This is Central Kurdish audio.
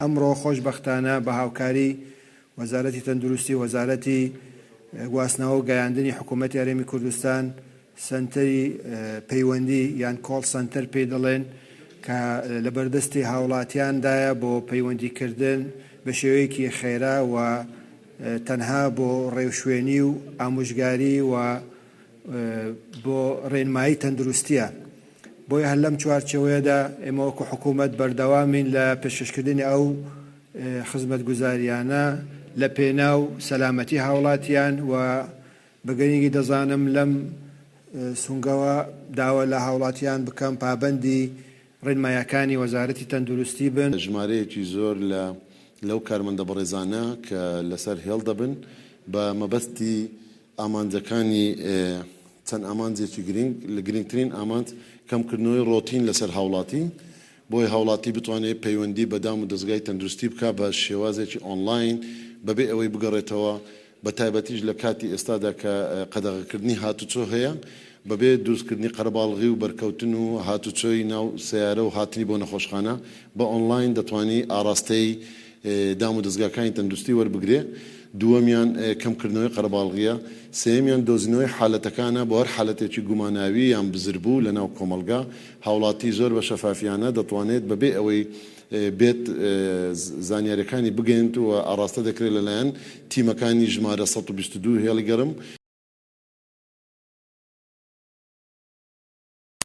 ئەمڕۆ خۆشبەختانە بە هاوکاری وەزارەتی تەندروستی، وەزارەتی گواستنەوە و گەیاندنی حکوومەتی هەرێمی کوردستان سەنتەری پەیوەندی یان کۆڵ سەنتەر پێی دەڵێن کە لە بەردەستی هاوڵاتیاندایە بۆ پەیوەندیکردن بە شێوەیەکی خێرا و تەنها بۆ ڕێوشوێنی و ئامۆژگاری و بۆ ڕێنمایی تەندروستیە. بۆیە هەر لەم چوارچێوەیەدا ئێمە وەکو حکوومەت بەردەوامین لە پێشکەشکردنی ئەو خزمەتگوزاریانە لە پێناو سەلامەتی هاوڵاتیان و بە گرنگی دەزانم لەم سونگەوە داوا لە هاوڵاتیان بکەم پابەندی ڕێنمایەکانی وەزارەتی تەندروستی بن. ژمارەیەکی زۆر لە لەو کارمەندە بەڕێزانە کە لەسەر هێڵ دەبن بە مەبەستی ئامانجەکانی چەند ئامانجێکی گرنگ، لە گرنگترین ئامانج کەمکردنەوەی ڕۆتین لەسەر هاوڵاتی، بۆی هاوڵاتی بتوانێت پەیوەندی بە دام و دەزگای تەندروستی بکا بە شێوازێکی ئۆنلاین بەبێ ئەوەی بگەڕێتەوە، بە تایبەتیش لە کاتی ئێستادا کە قەدەغەکردنی هاتوچۆ هەیە، بەبێ دروستکردنی قەرەباڵغی و بەرکەوتن و هاتوچۆی ناو سەیارە و هاتنی بۆ نەخۆشخانە، بە ئۆنلاین دەتوانی ئاڕاستەی دام و دەزگاکانی تەندروستی وەربگرێ، دووەمیان کەمکردنەوەی قەرەباڵغییە، سێیەمیان دۆزینەوەی حالەتەکانە بۆ هەر حالەتێکی گوماناوی یان بزربوو لەناو کۆمەڵگا، هاوڵاتی زۆر بە شەفافیانە دەتوانێت بەبێ ئەوەی بێت زانیاریەکانی بگەیەنت و ئاڕاستە دەکرێت لەلایەن تیمەکانی ژمارە 122 هێڵی گەرم.